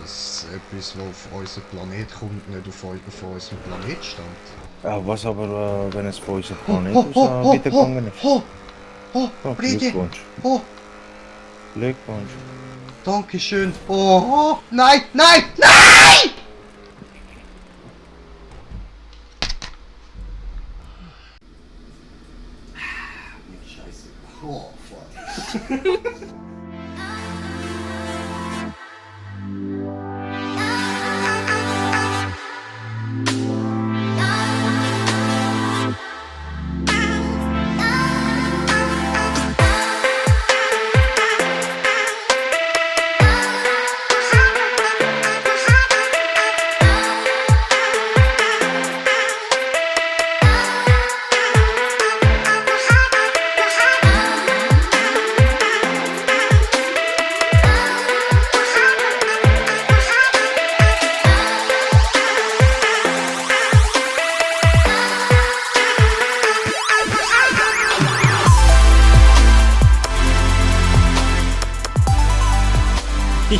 dass etwas, was auf unseren Planet kommt, nicht auf unserem Planet stammt. Was aber, wenn es von unserem Oh, Planet oh, aus oh, oh, weitergegangen ist? oh, oh, Oh, Brede! Glückwunsch. Oh, Glückwunsch. danke schön. Oh, oh, nein, nein, nein! Scheiße. Oh, fuck.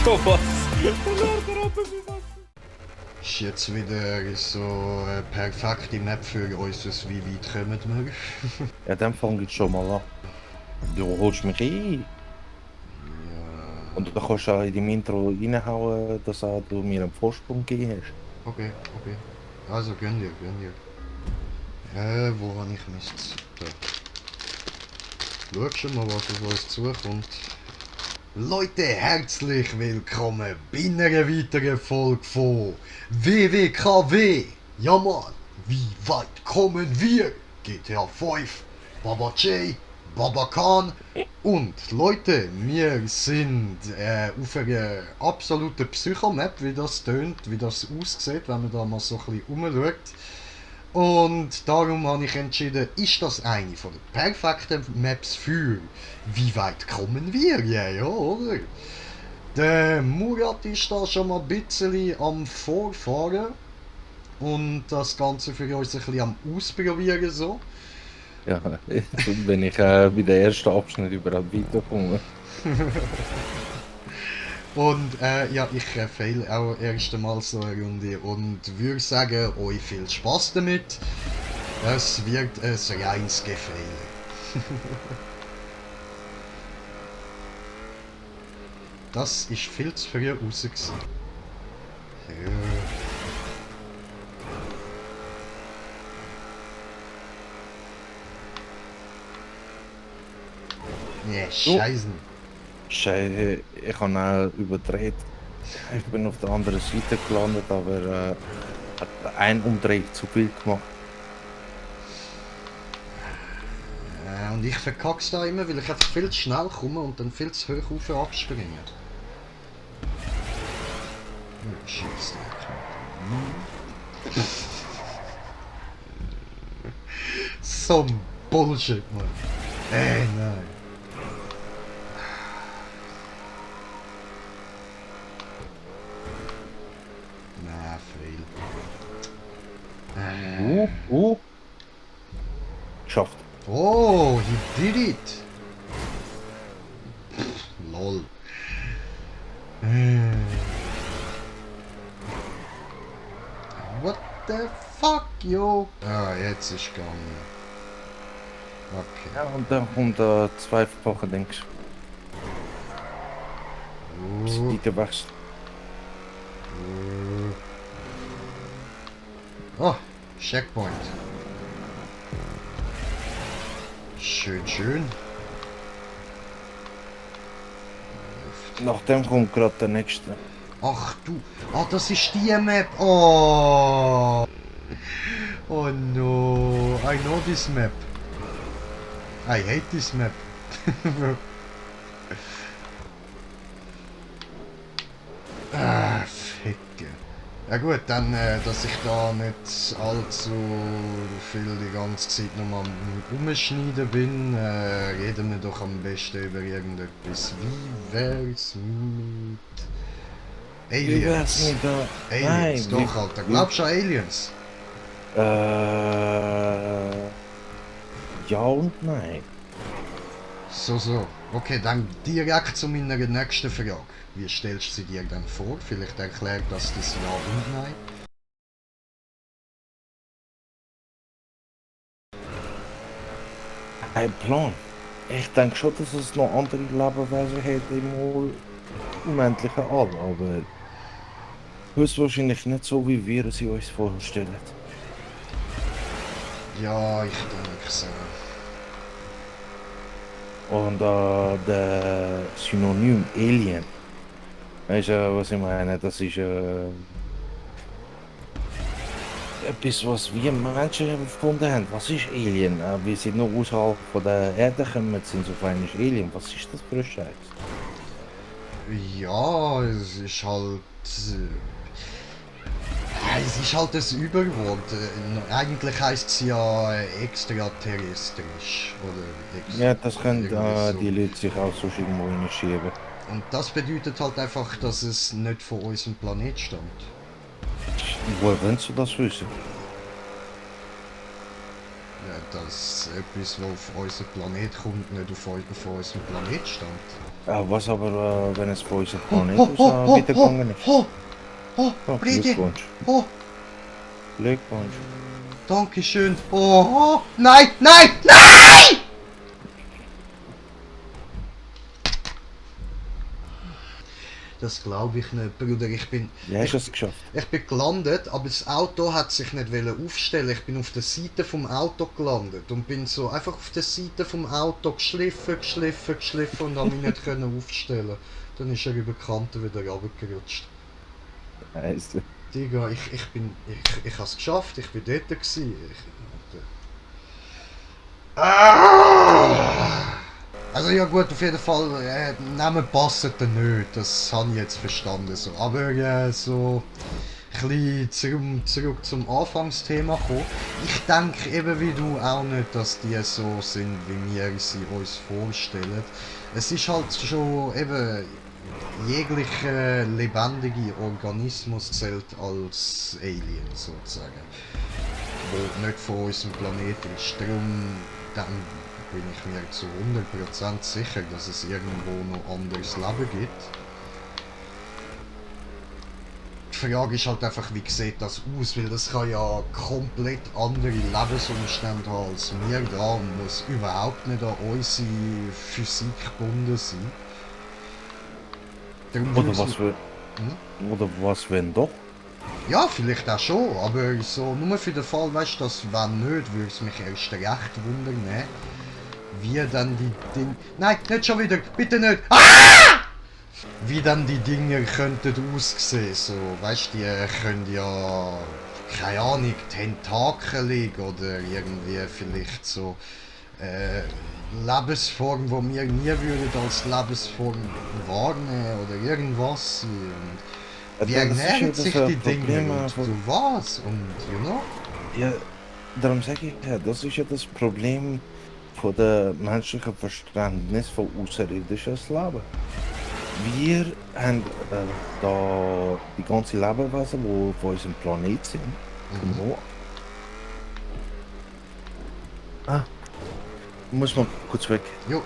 Ja, was? Ist jetzt wieder so eine perfekte Map für uns, wie weit kommen wir? Ja, dann fange ich schon mal an. Du holst mich ein. Ja, Und du kannst auch in deinem Intro reinhauen, dass auch du mir einen Vorsprung gegeben hast. okay, okay. Also gönn dir, gönn dir. Wo habe ich Mist? Da. Schau schon mal, was auf uns zukommt. Leute, herzlich willkommen bei einer weiteren Folge von WWKW. Ja Mann, wie weit kommen wir? GTA 5, Baba J, Baba Khan. Und Leute, wir sind auf einer absoluten Psychomap, wie das tönt, wie das aussieht, wenn man da mal so ein bisschen rumschaut. Und darum habe ich entschieden, ist das eine von den perfekten Maps für wie weit kommen wir, ja, oder? Der Murat ist da schon mal ein bisschen am Vorfahren und das Ganze für uns ein bisschen am Ausprobieren so. Ja, wenn ich bei der ersten Abschnitt überhaupt weiterkomme. Und ja, ich fail auch erst einmal so eine Runde und würde sagen, euch viel Spaß damit. Es wird ein reines Gefail. Das ist viel zu früh raus gewesen. Ja, Scheiße. Scheiße, ich habe auch überdreht. Ich bin auf der anderen Seite gelandet, aber hat ein Umdreh zu viel gemacht. Und ich verkack's da immer, weil ich einfach viel zu schnell komme und dann viel zu hoch rauf abspringe. Scheiße. So ein Bullshit, Mann. Ey, nein. Na, fail. Geschafft. Oh, he did it. Lol. What the fuck, yo? Ah, jetzt ist gegangen. Okay. Ja, und dann kommt der zweifache Dings. Seite wechseln. Oh, Checkpoint. Schön, schön. Nach dem kommt gerade der nächste. Ach du. Ah, das ist die Map. Oh. Oh no. I know this map. I hate this map. Ah, Ficke. Ja gut, dann, dass ich da nicht allzu viel die ganze Zeit noch mal umschneiden bin, reden wir doch am besten über irgendetwas. Wie wär's mit Wie wär's Aliens? mit der... Aliens, Nein, doch, Alter. Glaubst du an Aliens? Ja und nein. So, so. Okay, dann direkt zu meiner nächsten Frage. Wie stellst du sie dir dann vor? Vielleicht erklärt das Ja und Nein. Ein Plan. Ich denke schon, dass es noch andere Lebewesen hätte im unendlichen All, aber höchstwahrscheinlich nicht so, wie wir sie uns vorstellen. Ja, ich denke so. Und der Synonym Alien, weißt du, was ich meine? Das ist etwas, was wir Menschen erfunden haben. Was ist Alien? Wir sind noch außerhalb von der Erde gekommen, sind so fein ist Alien. Was ist das für ein Scheiß? Ja, es ist halt. Es ist halt das Überwort. Eigentlich heisst es ja extraterrestrisch. Oder Ja, das können irgendwie so. die Leute sich auch so irgendwo hinschieben. Und das bedeutet halt einfach, dass es nicht von unserem Planet stammt. Woher willst du das wissen? Ja, dass etwas, was auf unseren Planet kommt, nicht von unserem Planet stammt. Was aber, wenn es von unserem Oh, Planet oh, aus oh, oh, oh, weitergegangen ist? oh, oh, Oh, Brede, Glückwunsch. oh, Glückwunsch. Dankeschön. Oh, oh, nein, nein, nein! Das glaube ich nicht, Bruder. Wie hast du es geschafft? Ich bin gelandet, aber das Auto hat sich nicht aufstellen. Ich bin auf der Seite vom Auto gelandet und bin so einfach auf der Seite vom Auto geschliffen und habe mich nicht können aufstellen. Dann ist er über die Kante wieder runtergerutscht. Scheiße. Digga, ich habe es geschafft, ich bin dort gewesen. Also ja gut, auf jeden Fall, Namen passen dann nicht, das habe ich jetzt verstanden. So. Aber so ein bisschen zurück zum Anfangsthema kommen. Ich denke eben wie du auch nicht, dass die so sind, wie wir sie uns vorstellen. Es ist halt schon eben, jeglicher lebendige Organismus zählt als Alien sozusagen. Wo nicht von unserem Planeten ist. Darum dann bin ich mir zu 100% sicher, dass es irgendwo noch anderes Leben gibt. Die Frage ist halt einfach, wie sieht das aus, weil das kann ja komplett andere Lebensumstände haben als wir da und muss überhaupt nicht an unsere Physik gebunden sein. Darum Oder was, wenn doch? Ja, vielleicht auch schon, aber so nur für den Fall, weißt du, dass wenn nicht, würde es mich erst recht wundern, wie dann die Dinge... Nein, nicht schon wieder, bitte nicht! Wie dann die Dinge könnten aussehen, so, weißt du, die können ja, keine Ahnung, Tentakel oder irgendwie vielleicht so, Lebensform, die wir nie würden als Lebensform wahrnehmen oder irgendwas. Und wie Das ist ja ernähren das sich die Problem Dinge und von... du was? Und, Ja, darum sage ich ja, das ist ja das Problem von der menschlichen Verständnis von außerirdisches Leben. Wir haben da die ganzen Lebewesen, die auf unserem Planet sind. Genau. Ah, muss man kurz weg. Jo.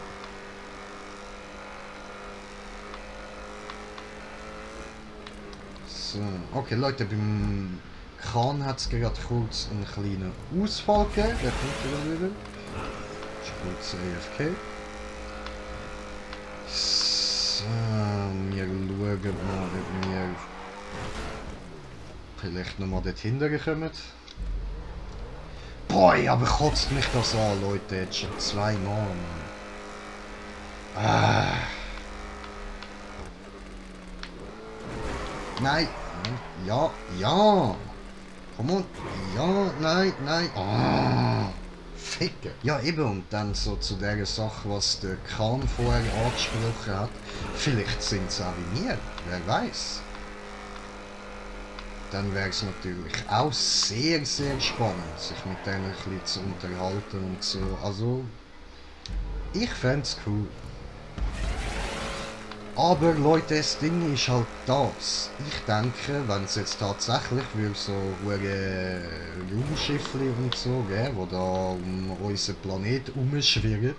So, okay Leute, beim Kran hat es gerade kurz einen kleinen Ausfall gegeben. Der kommt gerade wieder. Ist kurz AFK. So, wir schauen mal, ob wir vielleicht nochmal dort hinten kommen. Boah, aber kotzt mich das an, Leute, jetzt schon zweimal, Mann. Nein, ja, ja. Komm on, ja, nein, nein. Ficken. Ja, eben, und dann so zu der Sache, was der Khan vorher angesprochen hat. Vielleicht sind es auch wie mir, wer weiß. Dann wäre es natürlich auch sehr, sehr spannend, sich mit denen ein bisschen zu unterhalten und so. Also, ich fände es cool. Aber Leute, das Ding ist halt das. Ich denke, wenn es jetzt tatsächlich würde so Raumschiffli und so geben, die da um unseren Planet herumschwirren,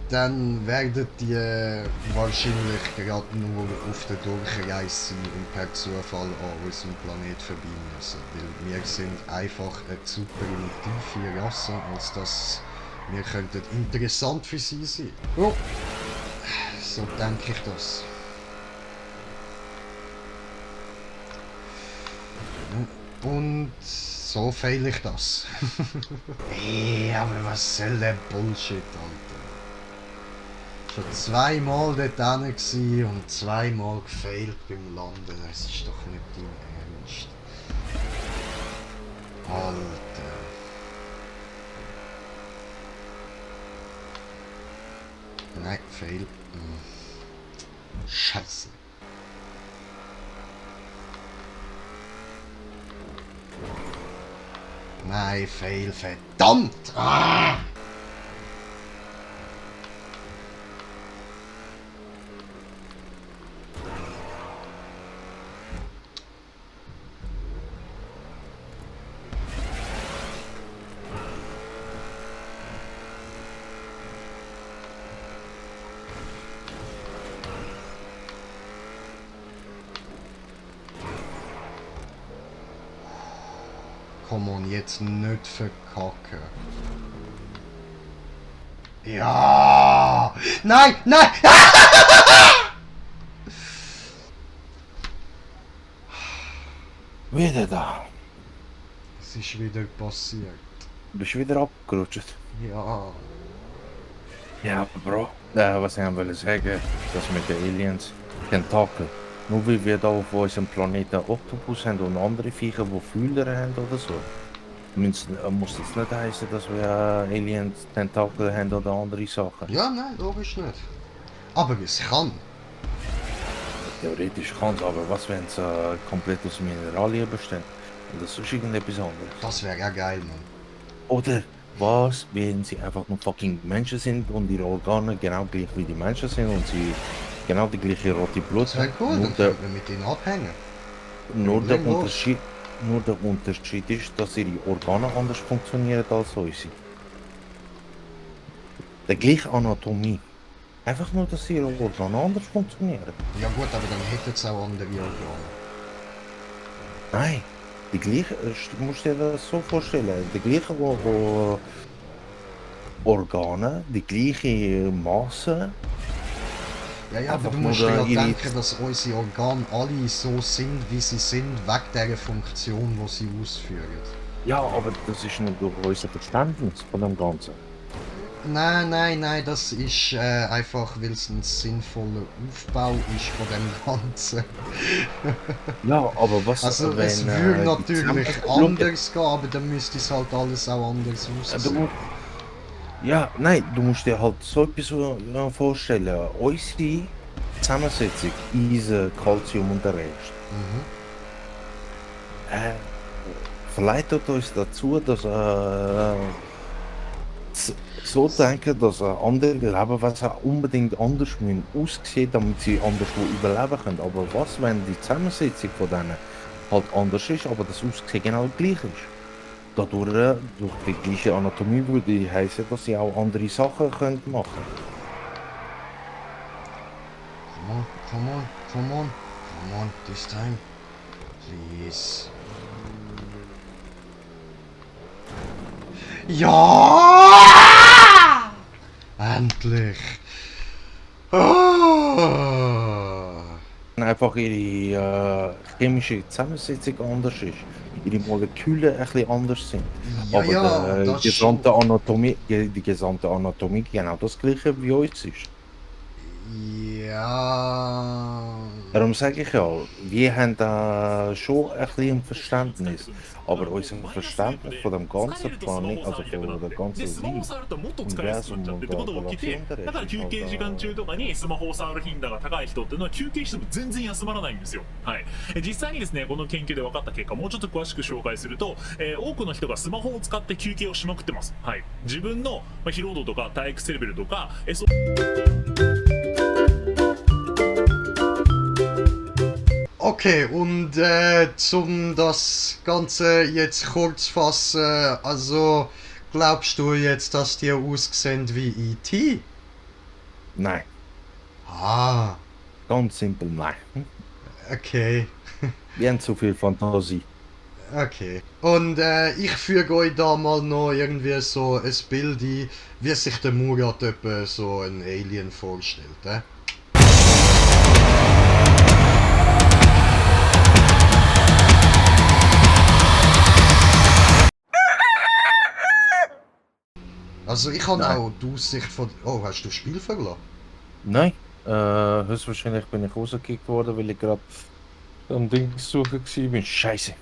dann werdet ihr wahrscheinlich gerade nur auf der Durchreise sein und per Zufall an unserem Planet vorbei müssen. Weil wir sind einfach eine zu primitive Rasse, als dass wir könnten interessant für sie sein. Oh. So denke ich das. Und so fehle ich das. Ey, aber was soll der Bullshit, Alter? Schon zweimal dort hin gsi und zweimal gefailt beim Landen. Das ist doch nicht dein Ernst. Alter. Nein, fail. Scheiße. Nein, fail, verdammt! Ah! Komm on, jetzt nicht verkacken. Ja! Nein! Nein! Wieder da. Es ist wieder passiert. Bist du wieder abgerutscht? Ja. Ja, Bro. Was ich wollte sagen, das mit den Aliens, Tentakel. Nur weil wir da auf unserem Planeten Oktopus haben und andere Viecher, die Fühler haben oder so. Muss das nicht heißen, dass wir Aliens Tentakel haben oder andere Sachen? Ja, nein, logisch nicht. Aber es kann. Theoretisch kann es, aber was, wenn es komplett aus Mineralien besteht? Oder sonst irgendetwas anderes? Das wäre ja geil, Mann. Oder was, wenn sie einfach nur fucking Menschen sind und ihre Organe genau gleich wie die Menschen sind und sie genau die gleiche rote Blut Das wäre cool, dann könnten wir mit ihnen abhängen. Problemlos. Nur der Unterschied ist, dass ihre Organe anders funktionieren als unsere. Die gleiche Anatomie. Einfach nur, dass ihre Organe anders funktionieren. Ja gut, aber dann hätten sie auch andere Organe. Nein, die gleiche, du musst dir das so vorstellen, die gleichen Organe, die gleiche Masse. Ja, aber Einfach du musst nur, dir ja ihre- denken, dass unsere Organe alle so sind, wie sie sind, wegen dieser Funktion, die sie ausführen. Ja, aber das ist nur durch unser Verständnis von dem Ganzen. Nein, das ist einfach, weil es ein sinnvoller Aufbau ist von dem Ganzen. Ja, aber was, Also wenn es würde die natürlich zusammen- anders gehen, aber dann müsste es halt alles auch anders Du aussehen. mu- Ja, nein, du musst dir halt so etwas vorstellen. Unsere Zusammensetzung, Eisen, Calcium und der Rest, Mhm. verleitet uns dazu, dass so denken, dass andere Lebewesen unbedingt anders müssen aussehen, damit sie anderswo überleben können. Aber was, wenn die Zusammensetzung von denen halt anders ist, aber das Aussehen genau gleich ist? Dadurch, durch die gleiche Anatomie würde heißen, dass sie auch andere Sachen können machen. Come on, this time. Please. Ja! Endlich! Ah! Einfach ihre chemische Zusammensetzung anders ist. Ihre Moleküle ein bisschen anders sind. Ja, Aber ja, die das gesamte Anatomie, die gesamte Anatomie genau das gleiche wie uns ist. Ja. Darum sage ich ja, wir haben da schon ein bisschen ein Verständnis. Aber unser Verständnis von dem ganzen Planet, also von der で ganzen スマホを Welt, 触るともっと疲れやすくなっちゃうってことが起きて、だから休憩時間中とかにスマホを触る頻度が高い人っていうのは休憩しても全然休まらないんですよ。はい。実際にですね、この研究で分かった結果、もうちょっと詳しく紹介すると、多くの人がスマホを使って休憩をしまくってます。はい。自分の疲労度とか体育レベルとか、Okay, und zum das Ganze jetzt kurz fassen, also glaubst du jetzt, dass die aussehen wie E.T.? Nein, Ah, ganz simpel nein. okay. Wir haben zu viel Fantasie. Okay. Und ich füge euch da mal noch irgendwie so ein Bild ein, wie sich der Murat etwa so ein Alien vorstellt. Also ich habe Nein. auch die Aussicht von... Oh, hast du das Spiel verlassen? Nein, höchstwahrscheinlich bin ich rausgekickt worden, weil ich gerade am Dings suchen war. Scheiße.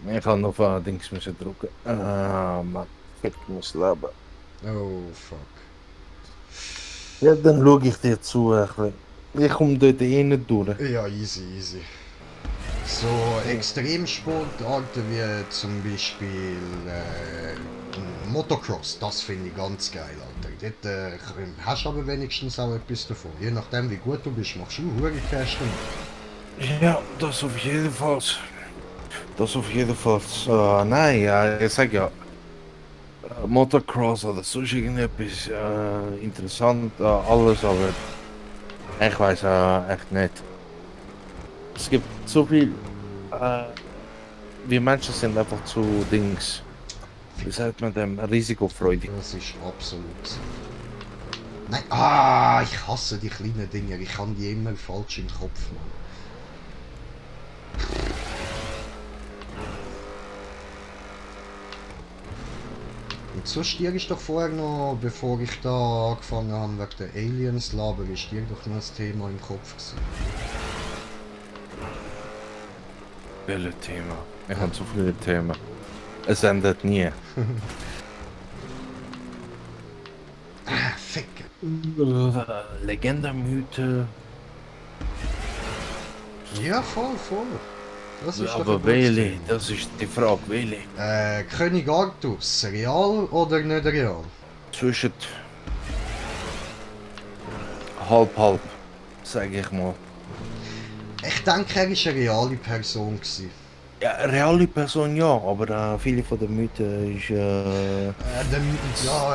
Ich kann auf Dings müssen drücken. Ah, Mann. Ich muss leben. Oh, fuck. Ja, dann schaue ich dir zu. Ein bisschen. Ich komme dort eh nicht durch. Ja, easy, easy. So Extremsportarten wie zum Beispiel Motocross, das finde ich ganz geil, Alter. Dort hast du aber wenigstens auch etwas davon. Je nachdem wie gut du bist, machst du hure Cash damit. Ja, das auf jeden Fall. Das auf jeden Fall. Nein, ja, ich sag ja. Motocross oder sonst irgendetwas interessant, alles, aber ich weiß echt nicht. Es gibt so viel. Wir Menschen sind einfach zu Dings. Wie sagt man dem? Risikofreudig. Das ist absolut so. Nein, ah, ich hasse die kleinen Dinger. Ich kann die immer falsch im Kopf machen. Und so stieg ich doch vorher noch, bevor ich da angefangen habe wegen der Aliens labern, ist dir doch noch das Thema im Kopf gewesen. Welches Thema? Ich habe so viele Themen. Es endet nie. Ah, fick. Legende, Mythe. Ja, voll, voll. Das ist doch Aber ein welche? gutes Thema. Das ist die Frage, welche? König Artus, real oder nicht real? Zwischen halb, sage ich mal. Ich denke, er war eine reale Person gewesen. Ja, reale Person ja, aber viele von den Mythen ist Ja,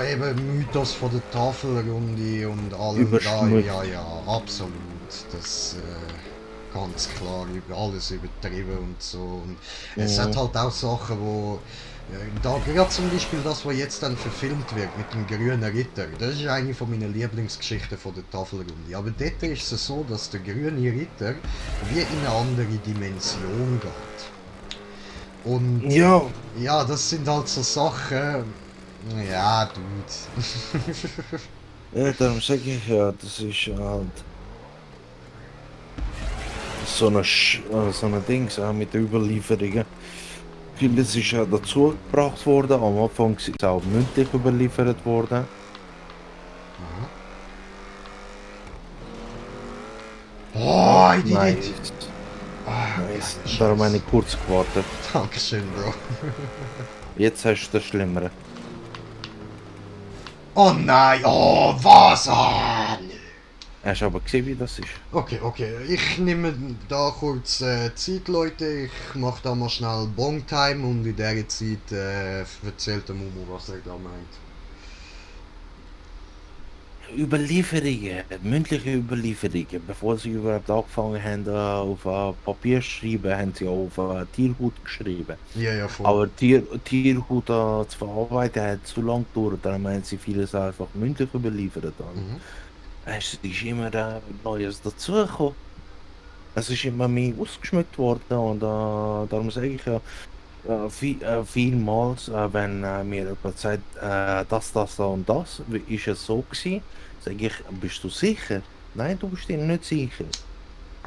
eben Mythos von der Tafelrunde und allem. Überschmückt. Ja, absolut. Das ganz klar, alles übertrieben und so. Und es hat halt auch Sachen, wo da gerade zum Beispiel das, was jetzt dann verfilmt wird mit dem grünen Ritter, das ist eine von meinen Lieblingsgeschichten von der Tafelrunde. Aber dort ist es so, dass der grüne Ritter wie in eine andere Dimension geht. Und ja, ja, das sind halt so Sachen. Ja, Dude. ja, darum sage ich ja, das ist halt so eine Dings mit den Überlieferungen. Vieles ist ja dazu gebracht worden, am Anfang ist es auch mündlich überliefert worden. Oh, I did Nein, it! Ah, nice. Scheiße. Darum habe ich kurz gewartet. Dankeschön, Bro. Jetzt hast du das Schlimmere. Oh nein, oh was? Ah, nö. Hast du aber gesehen, wie das ist? Okay, ich nehme da kurz Zeit, Leute. Ich mache da mal schnell Bong-Time und in der Zeit erzählt der Mumu, was er da meint. Überlieferungen, mündliche Überlieferungen. Bevor sie überhaupt angefangen haben, auf Papier zu schreiben, haben sie auch auf Tierhut geschrieben. Ja, voll. Aber Tierhut zu verarbeiten hat zu lang gedauert, darum haben sie vieles einfach mündlich überliefert. Mhm. Es ist immer Neues dazugekommen. Es ist immer mehr ausgeschmückt worden und darum sage ich ja, vielmals, wenn mir jemand sagt, das und das, ist es so gewesen, sage ich, bist du sicher? Nein, du bist dir nicht sicher.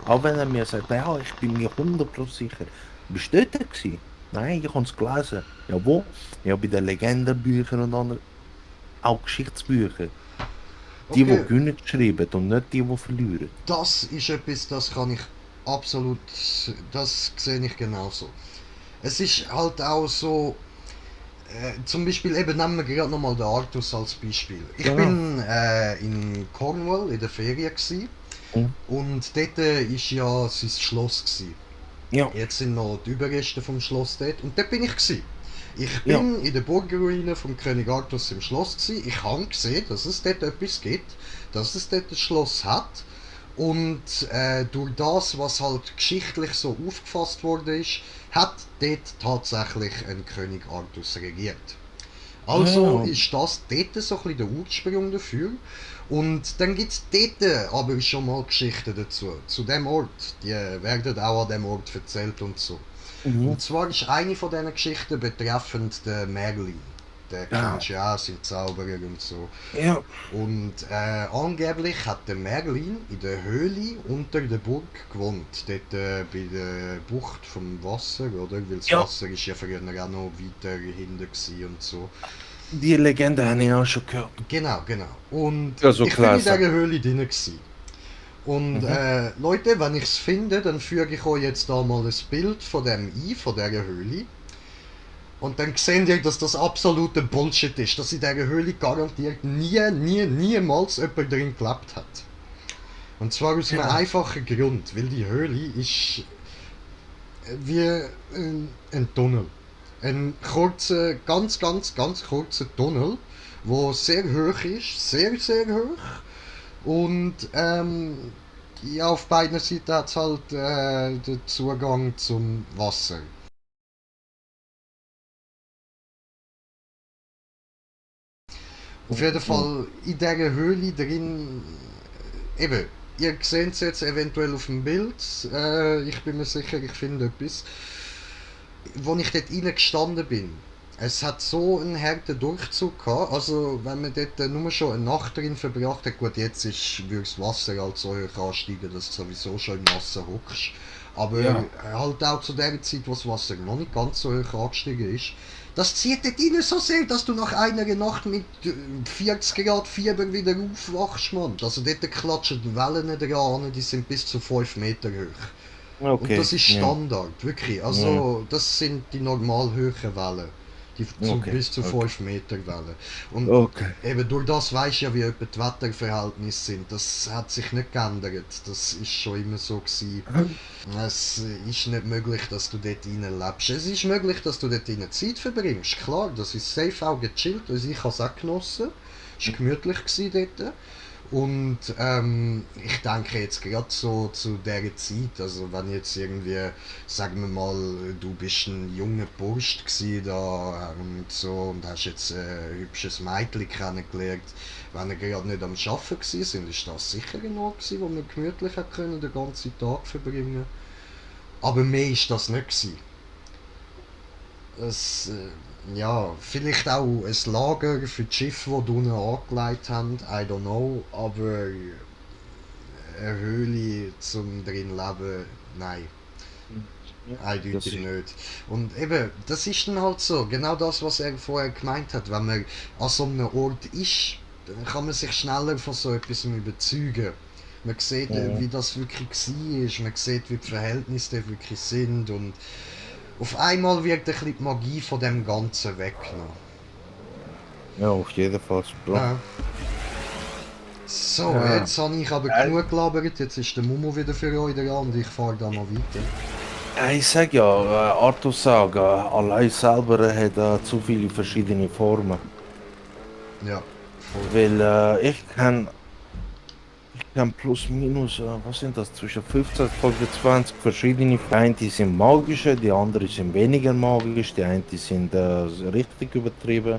Aber wenn er mir sagt, ja, ich bin mir 100% sicher, bist du dort gewesen? Nein, ich habe es gelesen. Ja, wo? Ja, bei den Legendenbüchern und anderen, auch Geschichtsbücher. Die Okay. gewinnen schreiben und nicht die verlieren. Das ist etwas, das kann ich absolut, das sehe ich genauso. Es ist halt auch so, zum Beispiel eben nehmen wir gerade nochmal den Artus als Beispiel. Ich Genau. bin in Cornwall in der Ferien gewesen, und dort ist ja sein Schloss gewesen. Ja. Jetzt sind noch die Überreste vom Schloss dort und dort bin ich gewesen. Ich bin in der Burgruine vom König Artus im Schloss gewesen. Ich habe gesehen, dass es dort etwas gibt, dass es dort ein Schloss hat. Und durch das, was halt geschichtlich so aufgefasst worden ist, hat dort tatsächlich ein König Artus regiert. Also ist das dort so ein bisschen der Ursprung dafür. Und dann gibt es dort aber schon mal Geschichten dazu, zu dem Ort. Die werden auch an dem Ort erzählt und so. Und zwar ist eine von diesen Geschichten betreffend den Merlin. Der kennst ja auch, sind Zauberer und so. Ja. Und angeblich hat der Merlin in der Höhle unter der Burg gewohnt. Dort bei der Bucht vom Wasser, oder? Weil das Wasser ist ja früher auch noch weiter hinten gewesen und so. Die Legende habe ich auch schon gehört. Genau. Und Ja, so ich bin in klasse. dieser Höhle drin gewesen. Und Leute, wenn ich es finde, dann füge ich euch jetzt da mal ein Bild von dem ein, von dieser Höhle. Und dann seht ihr, dass das absolute Bullshit ist, dass in dieser Höhle garantiert niemals jemand drin gelebt hat. Und zwar aus einem einfachen Grund, weil die Höhle ist wie ein Tunnel. Ein kurzer, ganz kurzer Tunnel, der sehr hoch ist, sehr hoch. Und ja, auf beiden Seiten hat es halt den Zugang zum Wasser. Auf jeden Fall in dieser Höhle drin, eben, ihr seht es jetzt eventuell auf dem Bild, ich bin mir sicher, ich finde etwas. Als ich dort reingestanden bin, es hat so einen harten Durchzug gehabt, also wenn man dort nur schon eine Nacht drin verbracht hat, gut, jetzt würde das Wasser halt so hoch ansteigen, dass du sowieso schon im Wasser hockst. Aber halt auch zu der Zeit, wo das Wasser noch nicht ganz so hoch angestiegen ist, das zieht dort rein so sehr, dass du nach einer Nacht mit 40 Grad Fieber wieder aufwachst, Mann. Also dort klatschen die Wellen dran, die sind bis zu 5 Meter hoch. Okay. Und das ist Standard, wirklich. Also das sind die normal hohen Wellen. Die bis zu 5 Meter Wellen. Und eben durch das weisst du ja, wie etwa die Wetterverhältnisse sind. Das hat sich nicht geändert. Das ist schon immer so gewesen. Es ist nicht möglich, dass du dort rein lebst. Es ist möglich, dass du dort rein Zeit verbringst. Klar, das ist safe auch gechillt. Also ich habe es auch genossen. Es war gemütlich dort. Und ich denke jetzt gerade so zu dieser Zeit, also wenn jetzt irgendwie, sagen wir mal, du bist ein junger Bursch gsi da und so und hast jetzt ein hübsches Mädchen kennengelernt, wenn ihr gerade nicht am Arbeiten gsi sind, ist das sicher ein Ort gsi, wo wir gemütlich können den ganzen Tag verbringen. Aber mehr ist das nicht gsi. Es, ja, vielleicht auch ein Lager für die Schiffe, die unten angelegt haben, I don't know, aber eine Höhle zum drin leben, nein. Eindeutig nicht. Und eben, das ist dann halt so, genau das, was er vorher gemeint hat, wenn man an so einem Ort ist, dann kann man sich schneller von so etwas überzeugen. Man sieht, wie das wirklich war, man sieht, wie die Verhältnisse wirklich sind und auf einmal wird ein bisschen die Magie von dem Ganzen weggenommen. Ja, auf jeden Fall. Ja. So, jetzt habe ich aber genug gelabert, jetzt ist der Momo wieder für euch dran und ich fahre da mal weiter. Ich sag ja, Artus Saga allein selber hat zu viele verschiedene Formen. Ja, voll. Weil ich kann plus minus, was sind das, zwischen 15 und 25 verschiedene. Die einen sind magische, die anderen sind weniger magisch, die einen sind richtig übertrieben.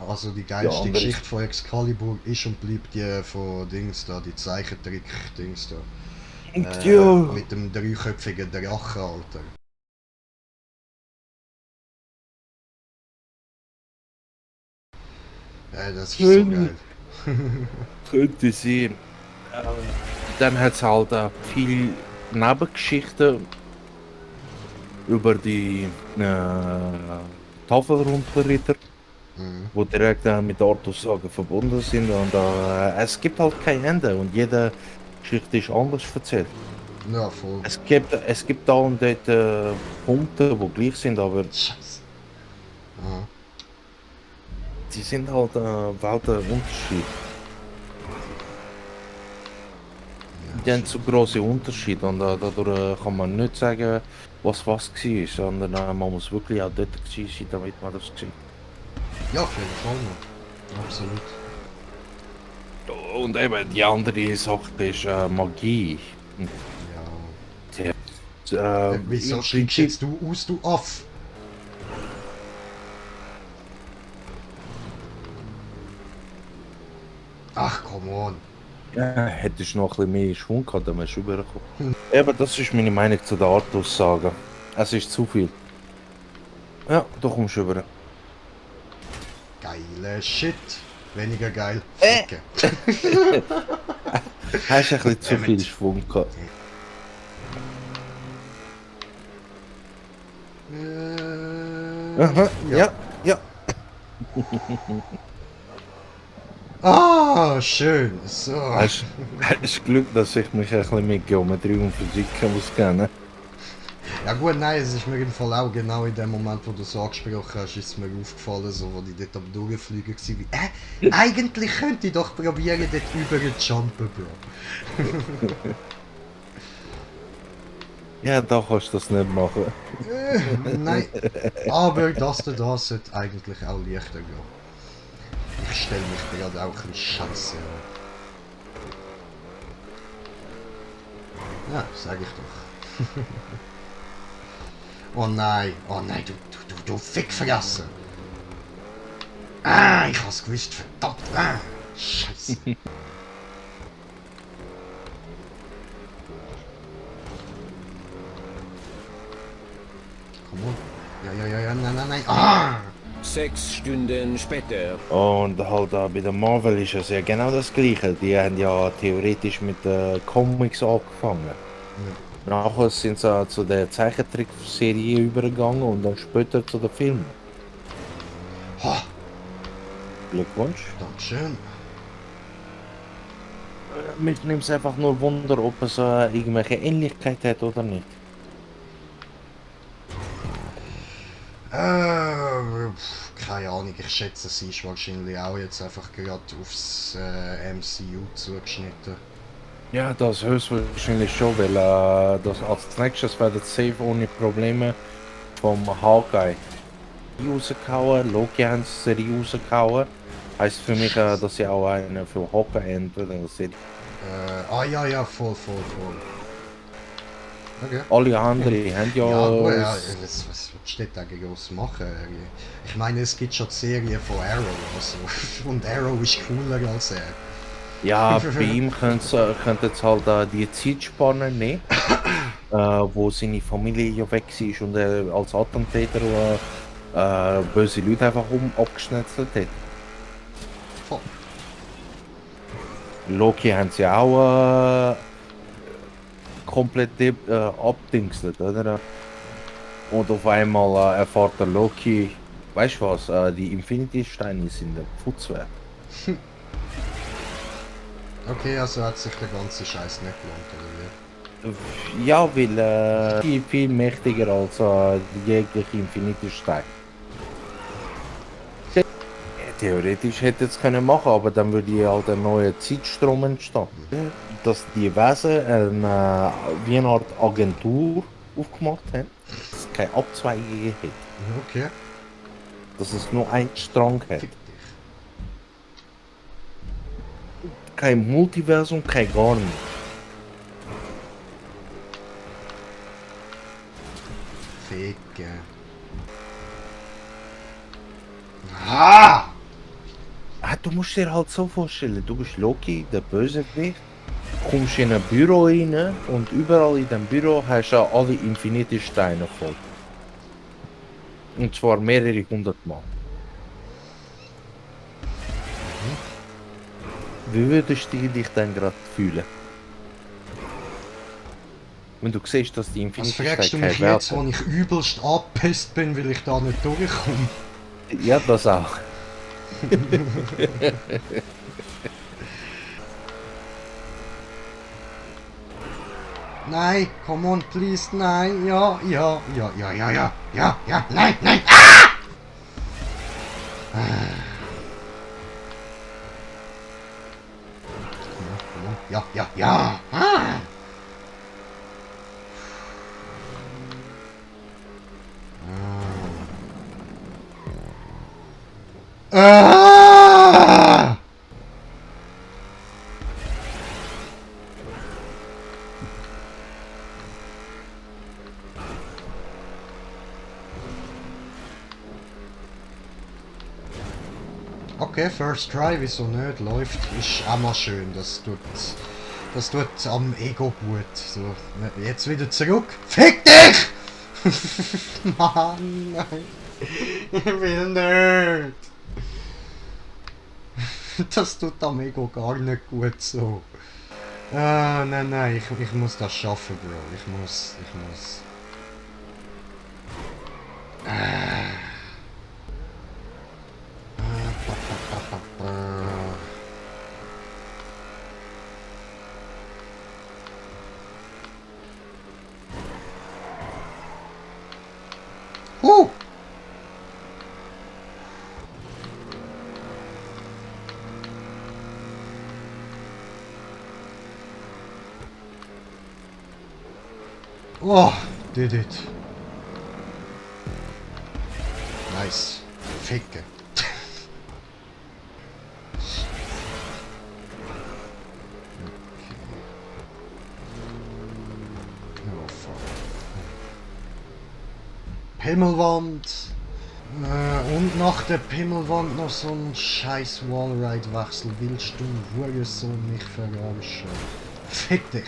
Also die geilste Geschichte von Excalibur ist und bleibt die von Dings da, die Zeichentrick-Dings da. Mit dem dreiköpfigen Drachen, Alter. Das ist so geil. Könnte sein. Dann hat es halt viel Nebengeschichten über die Tafelrundritter, wo direkt mit Artus Saga verbunden sind. Und es gibt halt kein Ende und jede Geschichte ist anders erzählt. Ja, voll. Es gibt da und dort Punkte, die gleich sind, aber Scheiße. sie sind halt Welten Unterschied. Die haben zu grosse Unterschiede und dadurch kann man nicht sagen, was war, sondern man muss wirklich auch dort gewesen sein, damit man das sieht. Ja, auf jeden Fall noch. Absolut. Und eben die andere Sache ist Magie. Ja. Wieso Im steigst jetzt du aus, du Aff? Ach, come on. Ja, hättest du noch ein bisschen mehr Schwung gehabt, dann wärst du rübergekommen. Eben, das ist meine Meinung zu der Art-Aussage. Es ist zu viel. Ja, du kommst rüber. Geile Shit. Weniger geil. Ficke. Ficke. Hast ein bisschen zu viel Schwung gehabt. Aha, ja. Ah, schön. So. Hast Glück, dass ich mich ein bisschen mit Geometrie und Physik auskennen. Ja gut, nein, es ist mir im Fall auch genau in dem Moment, wo du es angesprochen hast, ist es mir aufgefallen, so, wo ich dort am Durchfliegen war, eigentlich könnte ich doch probieren, dort rüber zu jumpen, Bro. Ja, da kannst du das nicht machen. Nein, aber das sollte eigentlich auch leichter gehen. Ich stelle mich gerade auch ein bisschen scheiße an. Ja, sag ich doch. Oh nein, du Fickvergessen! Ah, ich hab's gewusst, verdammt! Ah, Scheiße! Komm on! Ja, nein! Ah! 6 Stunden später. Und halt bei der Marvel ist es ja genau das Gleiche. Die haben ja theoretisch mit den Comics angefangen. Nachher sind sie zu der Zeichentrickserie übergegangen und dann später zu den Filmen. Ha! Glückwunsch. Dankeschön. Mich nimmt es einfach nur Wunder, ob es irgendwelche Ähnlichkeit hat oder nicht. Keine Ahnung, ich schätze, sie ist wahrscheinlich auch jetzt einfach gerade aufs MCU zugeschnitten. Ja, das höchstwahrscheinlich schon, weil das als nächstes werden safe ohne Probleme vom Hawkeye rausgehauen, Loki haben sie rausgehauen. Heißt für mich, dass sie auch einen für Hawkeye entweder sind. Ja, voll. Okay. Alle anderen haben ja... Ja, gut, ja, was steht da groß machen? Ich meine, es gibt schon die Serie von Arrow, also, und Arrow ist cooler als er. Ja, bei ihm könnte es halt die Zeitspanne nehmen, wo seine Familie ja weg war und er als Attentäter böse Leute einfach abgeschnetzelt hat. Voll. Loki haben sie auch komplett abdingselt, oder? Und auf einmal erfährt der Loki, weißt du was, die Infinity-Steine sind ein Putz wert. Okay, also hat sich der ganze Scheiß nicht gelohnt, oder wie? Ja, weil viel mächtiger als jegliche Infinity-Steine. Theoretisch hätte es können machen, aber dann würde hier halt ein neuer Zeitstrom entstehen. Dass die Wesen wie eine Art Agentur aufgemacht haben, dass es keine Abzweigungen hat. Okay. Dass es nur einen Strang hat. Fick dich. Kein Multiversum, kein gar nichts. Ficke. Ah! Du musst dir halt so vorstellen, du bist Loki, der Bösewicht, kommst in ein Büro rein und überall in dem Büro hast du alle Infinity-Steine voll. Und zwar mehrere 100 Mal. Wie würdest du dich denn gerade fühlen? Wenn du siehst, dass die Was Infinity-Steine fragst du keinen mich Wert jetzt, wo haben? ich übelst abgepisst bin, weil ich da nicht durchkomme? Ja, das auch. Nein, come on, please, nein, ja, nein! Come on, ja! Ah! Ah! Okay, First Try, wieso nicht? Läuft, ist auch mal schön. Das tut am Ego gut. So, jetzt wieder zurück. Fick dich! Mann, nein. Ich will nicht. Das tut am Ego gar nicht gut so. Ah, nein, ich muss das schaffen, Bro. Ich muss. Oh, did it. Nice. Ficke. Oh, fuck. Pimmelwand. Und nach der Pimmelwand noch so ein scheiß Wallride-Wechsel. Willst du Hurensohn mich verarschen? Fick dich.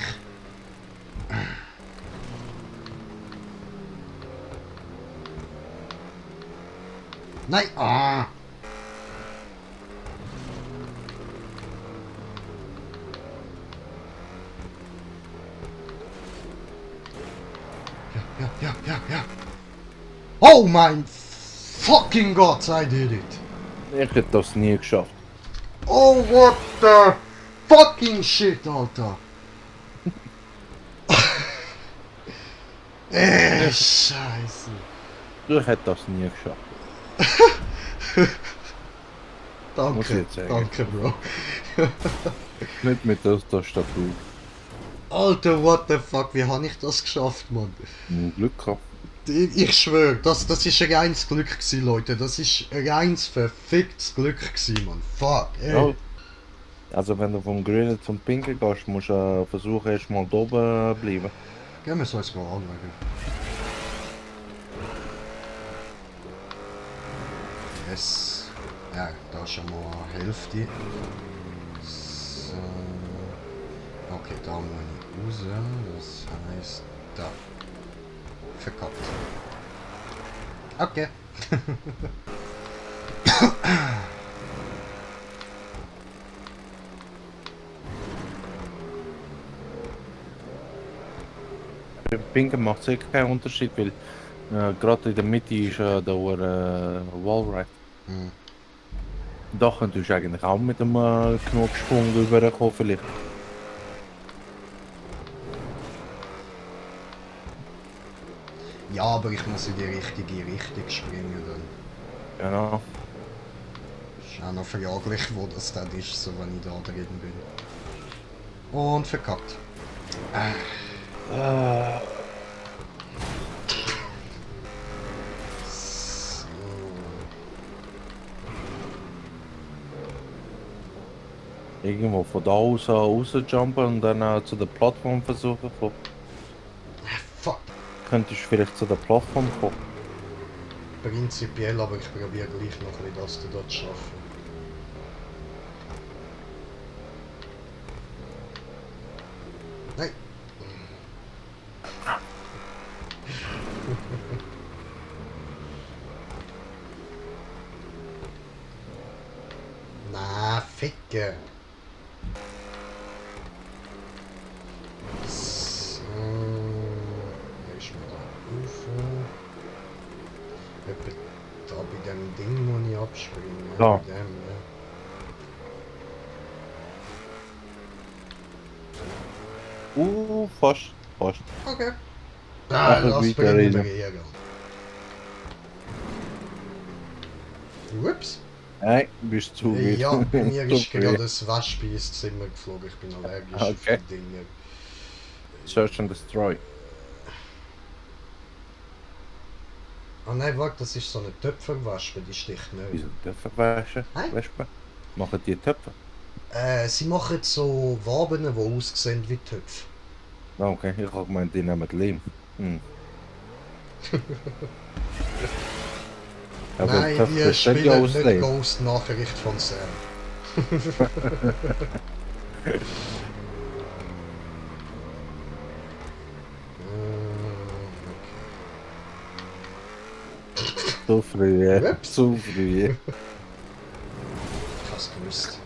Nein! Ah! Ja. Oh mein fucking Gott, I did it! Ich hätte das nie geschafft. Oh, what the fucking shit, Alter! Scheiße! Ich hätte das nie geschafft. Muss ich Danke, jetzt sagen. danke, Bro. Nicht mit der Tastatur. Alter, what the fuck, wie habe ich das geschafft, Mann? Glück gehabt. Ich schwöre, das ist ein reines Glück gewesen, Leute. Das ist ein reines verficktes Glück gewesen, Mann. Fuck, ey. Ja. Also wenn du vom Grillen zum Pinkeln gehst, musst du versuchen erstmal da oben bleiben. Gehen wir es uns mal anschauen. Yes. Ja, da ist schon mal Hälfte. So. Okay, da muss ich raus. Das heißt, da. Verkackt. Okay. Beim Pinkeln macht es sicher keinen Unterschied, weil gerade in der Mitte ist der Wallride. Hm. Da könntest du eigentlich auch mit einem genug Sprung rüberkommen vielleicht. Ja, aber ich muss in die richtige Richtung springen dann. Genau. Ist auch noch fraglich, wo das dann ist, so wenn ich da drin bin. Und verkackt. So. Irgendwo von da aus rausjumpen und dann zu der Plattform versuchen zu kommen. Fuck. Könntest du vielleicht zu der Plattform kommen? Prinzipiell, aber ich probiere gleich noch ein bisschen das dort zu schaffen. Nein! Na, Ficke! So, ist mir da Ufer. Etwa da bei dem Ding muss ich abspringen. Ja. Bei dem, ja. Fast. Okay. Ach, Lass weiter bringen reden. wir hier. Ups. Nein, bist zu weit. Ja, bei mir ist Zu gerade weit. ein Wespe ins Zimmer geflogen. Ich bin allergisch auf Okay. die Dinge. Search and Destroy. Ah nein, warte, das ist so eine Töpferwespe, die sticht nicht. Wieso Töpfe waschen? Hä? Wespen? Machen die Töpfe? Sie machen so Waben, die aussehen wie Töpfe. Ah, okay, ich habe gemeint, die nehmen Lehm. Hm. Aber Nein, Töpfe die besteht ja spielen aus nicht Lehm. Ghost-Nachricht von Sam. Zu früh, Ups. zu früh. Ich hab's gewusst.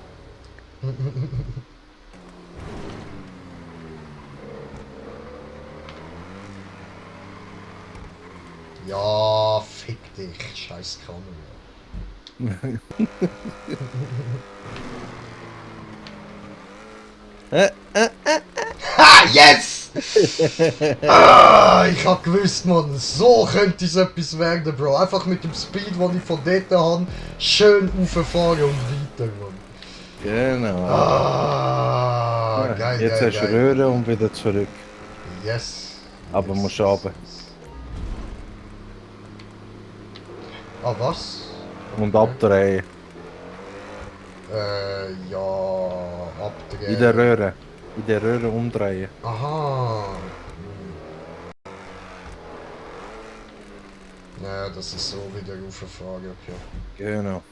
Ja, fick dich, scheiß Kamera. Ah, yes! Ich hab gewusst, Mann, so könnte es etwas werden, Bro. Einfach mit dem Speed, den ich von dort habe, schön rauffahren und weiter, Mann. Genau. Ah, Ja, geil, jetzt geil, hast du geil. Röhre und wieder zurück. Yes. Aber yes, musst runter. yes. Ah, was? Und abdrehen. Ja, abdrehen. In der Röhre. In der Röhre umdrehen. Aha. Ja, das ist so wieder rauffahren, okay. Genau.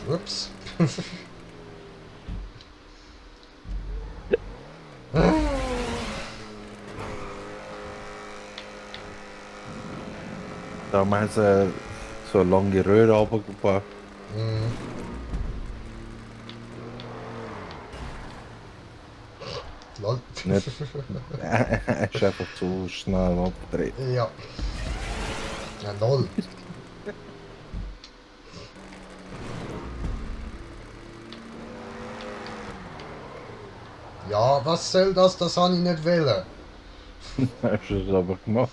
Ups. Da haben sie so eine lange Röhre runtergebracht. Mhm. Lol. Nicht. Er ist einfach zu schnell abgedreht. Ja. Ja, lol. Ja, was soll das? Das habe ich nicht wollen. Hast du es aber gemacht?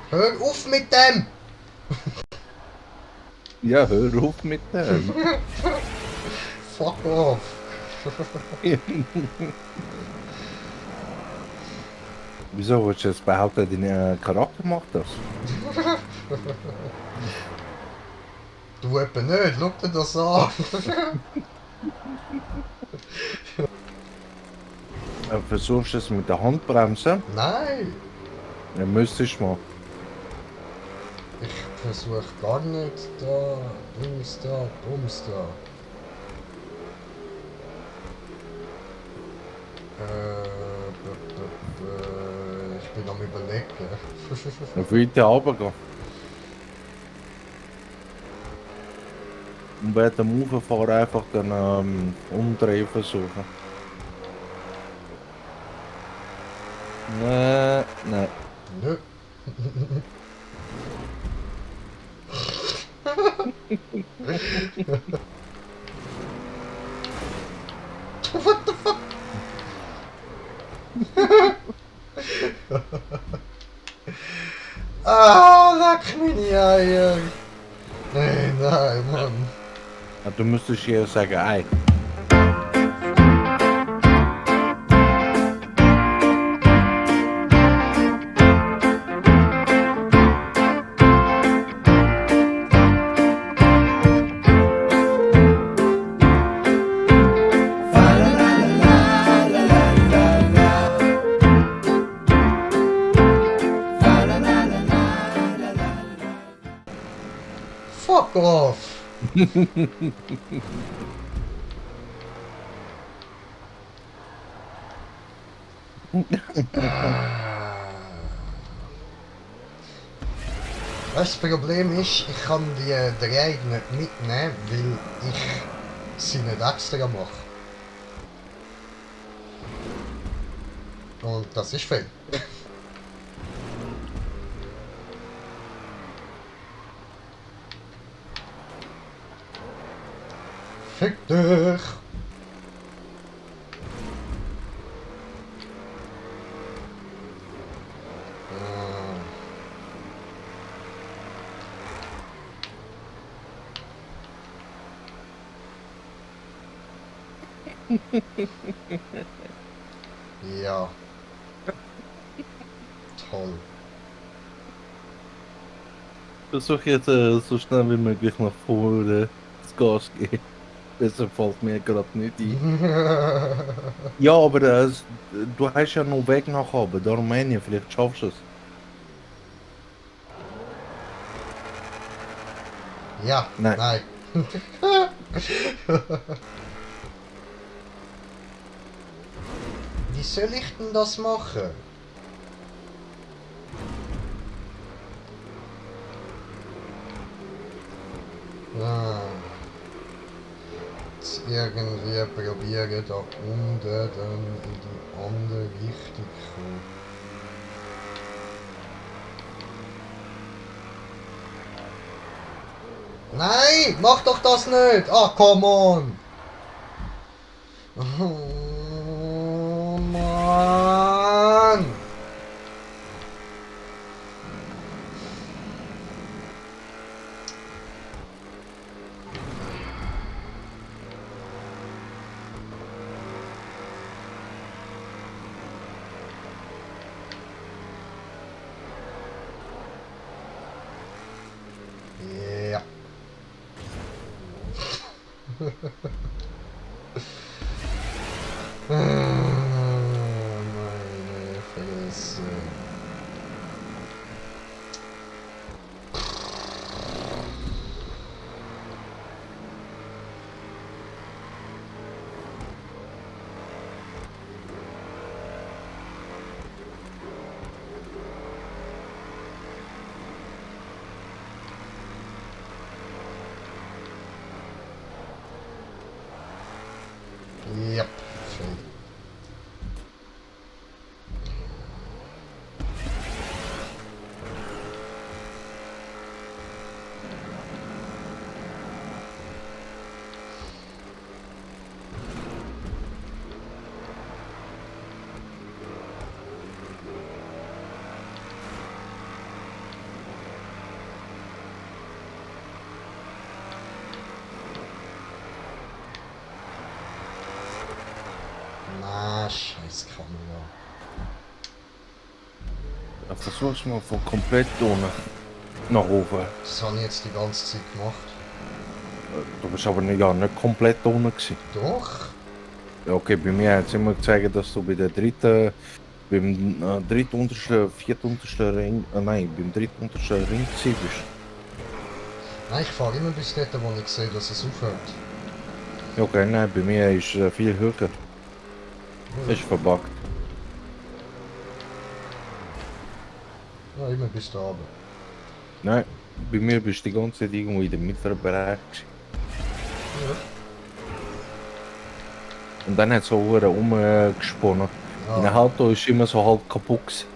Hör auf mit dem! Ja, hör auf mit dem. Fuck off! Wieso willst du jetzt behaupten, dein Charakter macht das? Du etwa nicht, schau dir das an! Versuchst du es mit der Handbremse? Nein! Dann müsstest du mal. Ich versuche gar nicht da, Dings da, Bums da. Ich bin am überlegen. Auf weiter runtergehen. Und während dem Rauffahren einfach dann umdrehen versuchen. Nein, nein. Nö. What the fuck? Ah, leck meine Eier. Nein, nein, Mann. Ja, du müsstest hier sagen, ei. Fuck off. Das Problem ist, ich kann die drei nicht mitnehmen, weil ich sie nicht extra mache. Und das ist viel. Fick dich! Ja. Toll. Versuch jetzt so schnell wie möglich nach vorne das Gas geben. Besser fällt mir gerade nicht ein. Ja, aber du hast ja noch Weg nach oben, darum meine ich, vielleicht schaffst du es. Ja, Nein. nein. Wie soll ich denn das machen? Ah. Jetzt irgendwie probieren da unten dann in die andere Richtung zu kommen. Nein, mach doch das nicht! Ah, come on! Oh, Mann! Ja. Meine Fresse. Ja, schön. Na, scheiß Kamera. Ja, versuch's mal von komplett unten nach oben. Das habe ich jetzt die ganze Zeit gemacht. Du bist aber nicht, ja, nicht komplett unten gewesen. Doch. Ja, okay, bei mir hat es immer gezeigt, dass du bei der beim drittuntersten, viertuntersten Ring, nein, beim drittuntersten Ring gewesen bist. Nein, ich fahre immer bis dort, wo ich sehe, dass es aufhört. Ja, okay, nein, bei mir ist viel höher. Das ist verbuggt. Ja, immer bis da oben. Nein, bei mir bist du die ganze Zeit irgendwo in dem mittleren Bereich gewesen. Ja. Und dann hat es so umgesponnen. Ah. Mein Auto ist immer so halb kaputt gewesen.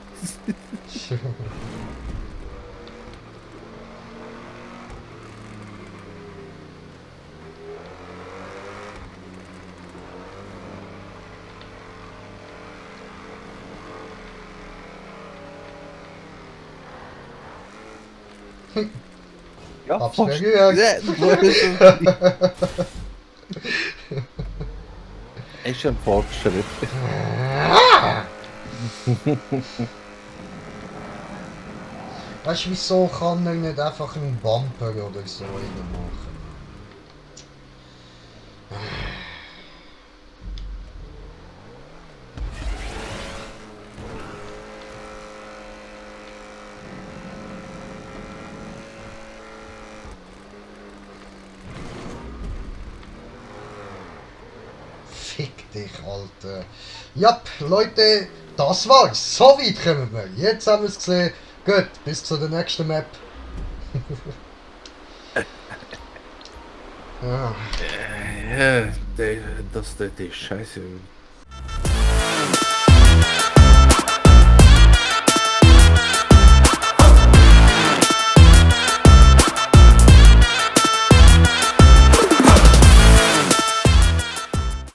Ja, Hab's fast. mir gehört. Ja, du hast es. Ist ein Fortschritt. Weißt du, wieso kann er nicht einfach einen Bumper oder so rein machen? Fick dich, Alter. Ja, Leute, das war's. So weit kommen wir. Jetzt haben wir es gesehen. Gut, bis zu der nächsten Map. Ja. Ja, das dort ist scheiße.